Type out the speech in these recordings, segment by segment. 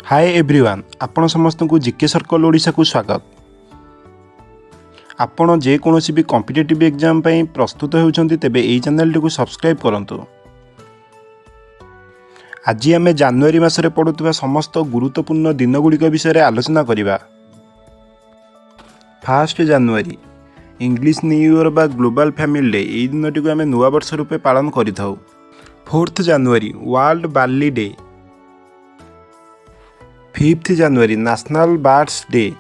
ହାଏ everyone, ଆପଣ ସମସ୍ତଙ୍କୁ GK circle ଓଡ଼ିଶାକୁ ସ୍ୱାଗତ। ଆପଣ ଯେକୌଣସି ବି କମ୍ପିଟେଟିଭ୍ ଏକ୍ଜାମ୍ ପାଇଁ ପ୍ରସ୍ତୁତ ହେଉଛନ୍ତି, ତେବେ ଏହି ଚ୍ୟାନେଲଟିକୁ ସବସ୍କ୍ରାଇବ୍ କରନ୍ତୁ। ଆଜି ଆମେ ଜାନୁଆରୀ ମାସରେ ପଡ଼ୁଥିବା ସମସ୍ତ ଗୁରୁତ୍ୱପୂର୍ଣ୍ଣ ଦିନଗୁଡ଼ିକ ବିଷୟରେ ଆଲୋଚନା କରିବା। First January, English New Year ବା ଗ୍ଲୋବାଲ୍ ଫ୍ୟାମିଲି ଡେ। ଏହି ଦିନଟିକୁ ଆମେ ନୂଆବର୍ଷ ରୂପେ ପାଳନ କରିଥାଉ। Fourth January, World Barley Day. Fifth January, National Birds Day.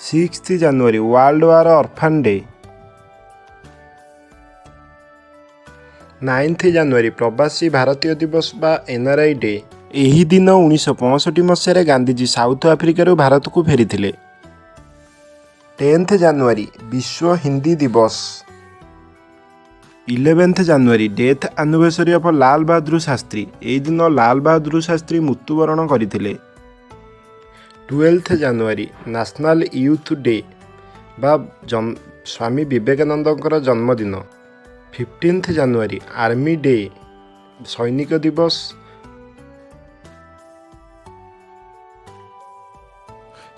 Sixth January, World War Orphan Day. Ninth January, ପ୍ରବାସୀ ଭାରତୀୟ ଦିବସ ବା ଏନ୍ଆର୍ଆଇ ଡେ। ଏହି ଦିନ 1965 ମସିହାରେ ଗାନ୍ଧିଜୀ ସାଉଥ ଆଫ୍ରିକାରୁ ଭାରତକୁ ଫେରିଥିଲେ। ଟେନ୍ଥ ଜାନୁଆରୀ, ବିଶ୍ୱ ହିନ୍ଦୀ ଦିବସ। Eleventh January, death anniversary of Lal Bahadur Shastri. ଏହି ଦିନ ଲାଲ ବାହାଦୁର ଶାସ୍ତ୍ରୀ ମୃତ୍ୟୁବରଣ କରିଥିଲେ। Twelfth January, National Youth Day ବା ସ୍ୱାମୀ ବିବେକାନନ୍ଦଙ୍କର ଜନ୍ମଦିନ। ଫିଫ୍ଟିନ୍ଥ ଜାନୁଆରୀ, ଆର୍ମି ଡେ, ସୈନିକ ଦିବସ।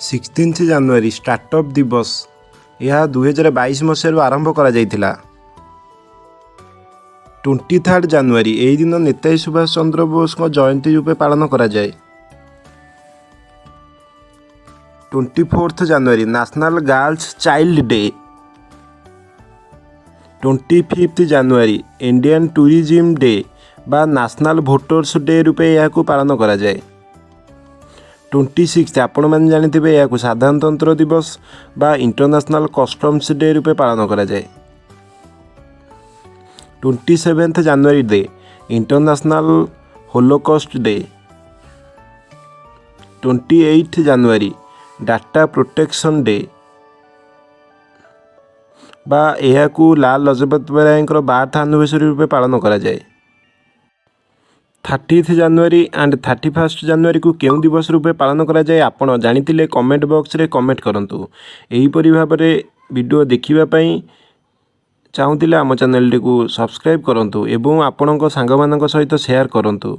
ସିକ୍ସଟିନ୍ଥ ଜାନୁଆରୀ, ଷ୍ଟାର୍ଟଅପ୍ ଦିବସ। ଏହା 2022 ମସିହାରୁ ଆରମ୍ଭ କରାଯାଇଥିଲା। 23rd ଜାନୁଆରୀ, ଏହି ଦିନ ନେତାଜୀ ସୁଭାଷ ଚନ୍ଦ୍ର ବୋଷଙ୍କ ଜୟନ୍ତୀ ରୂପେ ପାଳନ କରାଯାଏ। 24th January, National Girls Child Day. 25th January, Indian Tourism Day ବା ନ୍ୟାସନାଲ୍ ଭୋଟର୍ସ ଡେ ରୂପେ ଏହାକୁ ପାଳନ କରାଯାଏ। 26, ଆପଣମାନେ ଜାଣିଥିବେ, ଏହାକୁ ସାଧାରଣତନ୍ତ୍ର ଦିବସ ବା ଇଣ୍ଟରନ୍ୟାସନାଲ୍ କଷ୍ଟମ୍ସ ଡେ ରୂପେ ପାଳନ କରାଯାଏ। 27th January day, International Holocaust Day. 28th January, Data Protection Day ବା ଏହାକୁ ଲାଲ ଲଜପତ ରାୟଙ୍କର ବାର୍ଥ ଆନିଭର୍ସରୀ ରୂପେ ପାଳନ କରାଯାଏ। 30th January and 31st ଜାନୁଆରୀକୁ କେଉଁ ଦିବସ ରୂପେ ପାଳନ କରାଯାଏ, ଆପଣ ଜାଣିଥିଲେ କମେଣ୍ଟ ବକ୍ସରେ କମେଣ୍ଟ କରନ୍ତୁ। ଏହିପରି ଭାବରେ ଭିଡ଼ିଓ ଦେଖିବା ପାଇଁ ଚାହୁଁଥିଲେ ଆମ ଚ୍ୟାନେଲଟିକୁ ସବସ୍କ୍ରାଇବ୍ କରନ୍ତୁ ଏବଂ ଆପଣଙ୍କ ସାଙ୍ଗମାନଙ୍କ ସହିତ ସେୟାର କରନ୍ତୁ।